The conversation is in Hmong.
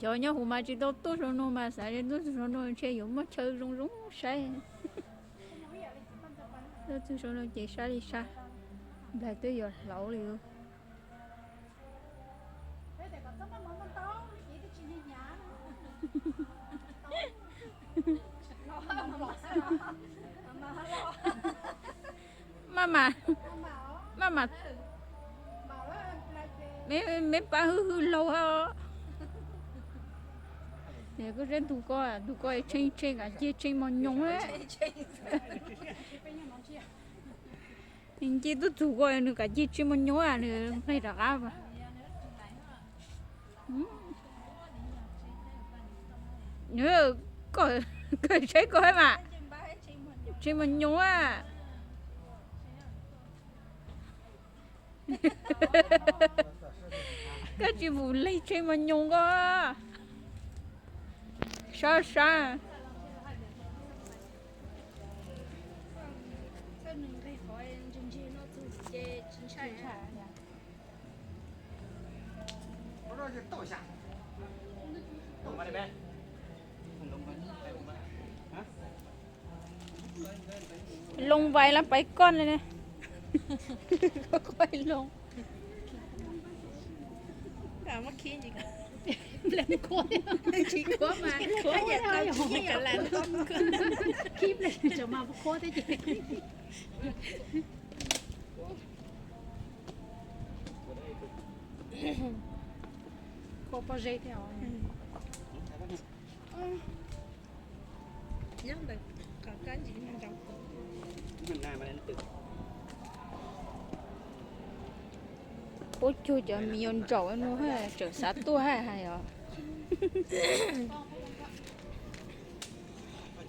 Cov nyob hauv mas tsis tau tuaj saum no mas xav tias tuaj txog saum no ntshe yuav muaj chaw zoo zoo saib. Tuaj txog saum no ces sab li sab, nplaig twb yuav hlauv li. Maj mam, maj mam, me pab hwj hwj laug hab. Koj saib tus ko, tus ko tsheej tsheej kam cig tsheej mos nyoos. Nws nce tuaj txug ko nws kam cig tsheej mos nyoos, nws nqeg rov qab. Koj saib koj hab mas, tsheej mos nyoos a. Koj tsis pum leg tsheej mos nyoos ko. Sab sab. Loo vais las pais koj li ne. Loo. Kua pob zeb thiab os. Nyob ntawm qhov kab ntsis mas nrau. Puab cuag cov me nyuam ntsaum no tseem xav tuaj hais hais os.